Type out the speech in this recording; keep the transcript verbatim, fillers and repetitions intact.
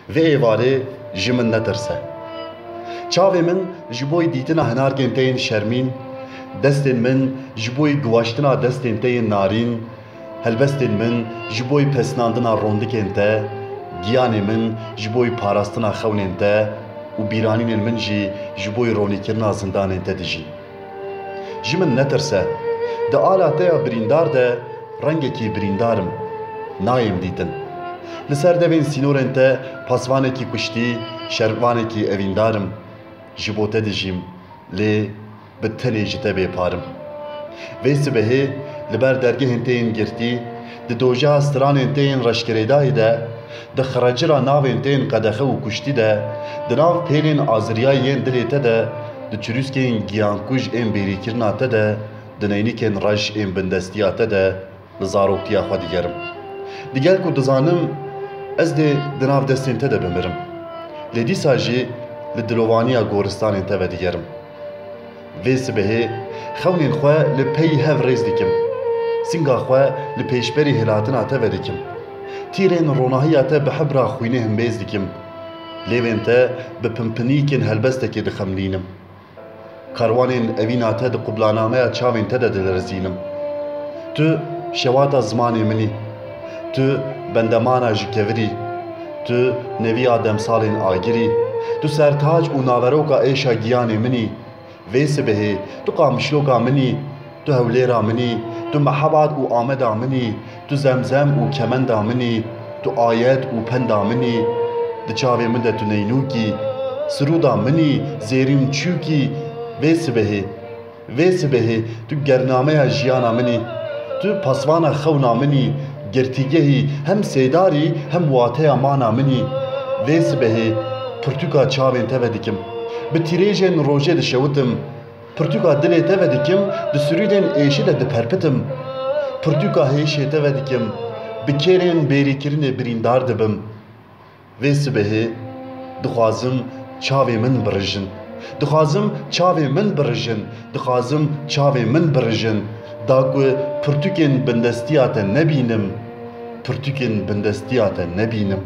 Vê êvarê ji min netirse. Çavê min ji bo dîtina hinarkên te yên şermîn, destên min ji bo guwaştina destên te yên narîn, helbestên min ji bo pesnandina rondikên te, giyanê min ji bo parastina xewnên te û bîranînên min jî ji bo ronîkirina zindanên te dijîn. Ji min netirse. Di ala te ya birîndar de rengekî birîndar im. Nayêm dîtin. Li ser devên sînorên te pasvanekî kuştî, şervanekî evîndar im. Ji bo te dijîm, lê bi tenê ji te bêpar im. Vê sibehê li ber dergehên te yên girtî, di dojeha stranên te yên reşgirêdayî de, di xirecira navên te yên qedexe û kuştî de, di nav pêlên aziriyayî yên dilê te de, di çirûskên giyankuj ên bêrîkirina te de, di neynîkên reş ên bindestiya te de li zaroktiya xwe digerim. Digel ku dizanim ez dê di nav destên te de bimirim, lê dîsa jî li dilovaniya goristanên te vedigerim. Vê sibehê xewnên xwe li pey hev rêz dikim. Singa xwe li pêşberî hêlatina te vedikim. Tîrên ronahiya te bi hebra xwînê himbêz dikim. Lêvên te bi pinpinîkên helbestekê dixemlînim. Karwanên evîna te di qublanameya çavên te de dilerizînim. Tu şewata zimanê min î. Tu bendemana ji kevir î. Tu neviya demsalên agir î. Tu sertac û naveroka êşa giyanê min î. Vê sibehê tu qamişloka min î. Tu hewlêra min î. Tu Mehebat û Ameda min î. Tu zemzem û kemenda min î, tu ayet û penda min î. Di çavê min de tu neynûk î, sirûda min î, zêrîn çûk î. Vê sibehê, vê sibehê tu gernameya jiyana min î. Tu pasvana xewna min î, girtîgehî, hem sêdarî hem wateya mana min î. Vê sibehê pirtûka çavên te vedikim. Bi tîrêjên rojê dişewitim. Pirtûka dilê te vedikim, di sirûdên êşî de diperpitim. Pirtûka hêşê te vedikim, bi kêrên bêrîkirinê birîndar dibim. Vê sibehê dixwazim çavê min birijin. Dixwazim çavê min birijin. Dixwazim çavê min birijin. Da ku pirtûkên bindestiya te nebînim. Pirtûkên bindestiya te nebînim.